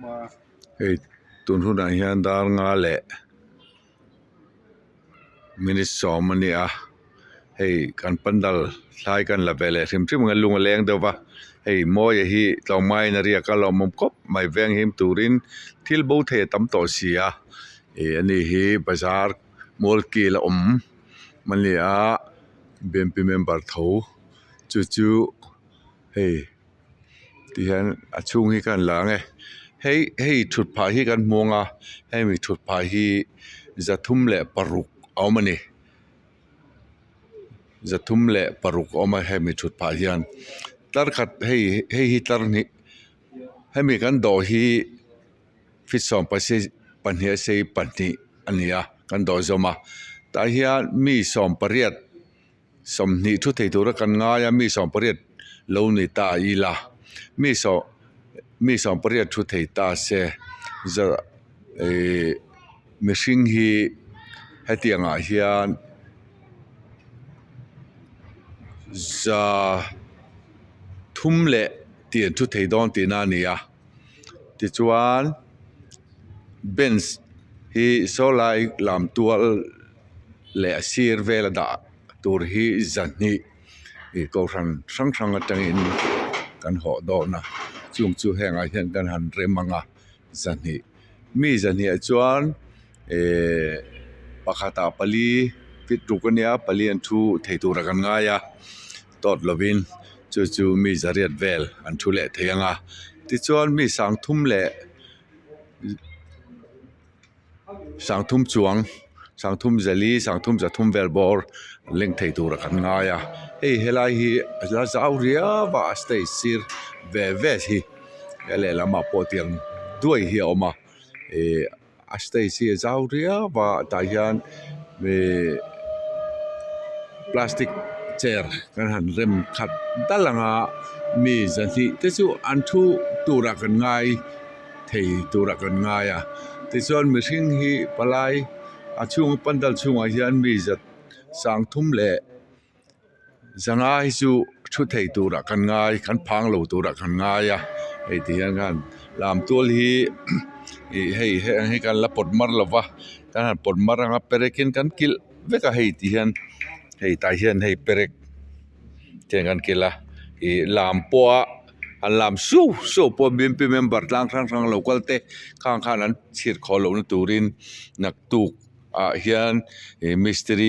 Hei tun hunah hian dar nga leh minute sawm a ni a hei kan pandal thlai kan la ve leh hrim hrim ang a lung a leng deuh va hei mawia hi tlawmngaiin a riak a lawmawm khawp mai veng him turin thil bo thei a tam tawh si a ih ani hi bazar mualkil a awm a ni a b m p member tho chu chu hei. Tihian a chhung hi ka han la ang e hei hei thut phah hi kan hmu ang a hemi thut phah hi 306 a awm a ni 306 a awm a hemi thut phah hian tlar khat hei hei hi tlar hnih hemi kan dawh hi feet sawm pahnih a sei pahnih a ni a kan dawh zawm a tah hian mi 18. 20 thu thei tura kan ngai a mi 18 lo ni ta ila mi saw mi 18 thu thei ta se za ihh mihring hi hetiang ah hian 300 leh tih an thu thei dawn tihna a ni a tichuan bench hi saw lai lam tual. Leh a sir vela dah tur hi 200 ih kohhran hrang hrang atangin kan hawh dawn a chung chu hengah hian kan han rem ang a 200 mi 200 ah chuan ehh pakhatah pali feet ruk ania pali an thu thei turah kan ngai a tawt lovin chu chu mi 800 vel an thu leh thei ang a tichuan mi 30 leh. 30 chuang 30 4 33 vel bawr leng thei tura kan ngai a hei helai hi a la zau riau a a stage sir ve ve hi he lehlamah pawh tiang duai hi a awm a ihh a stage hi a zau riau a tah hian ihh plastic chair kan han rem khat dal ang a mi 200 te chu an thu turah kan ngai. Thei turah kan ngai a tichuan mihring hi palai a chhung pandal chhungah hian mi zat 30 leh 500 hi chu thu thei turah kan ngai kan phang lo turah kan ngai a hei ti hian khan lam tual hi ih hei heng hi kan la pawt mar lo va kan han pawt mar anga perek in kan kilh vek a hei ti hian hei tah hian hei perek te kan kilh a ih lam pawha. An lam suau suau pawh bmp member tlang hrang hrang lo kal te khang khan an chhir khawh lohna turin naktuk ah hian ih mistiri.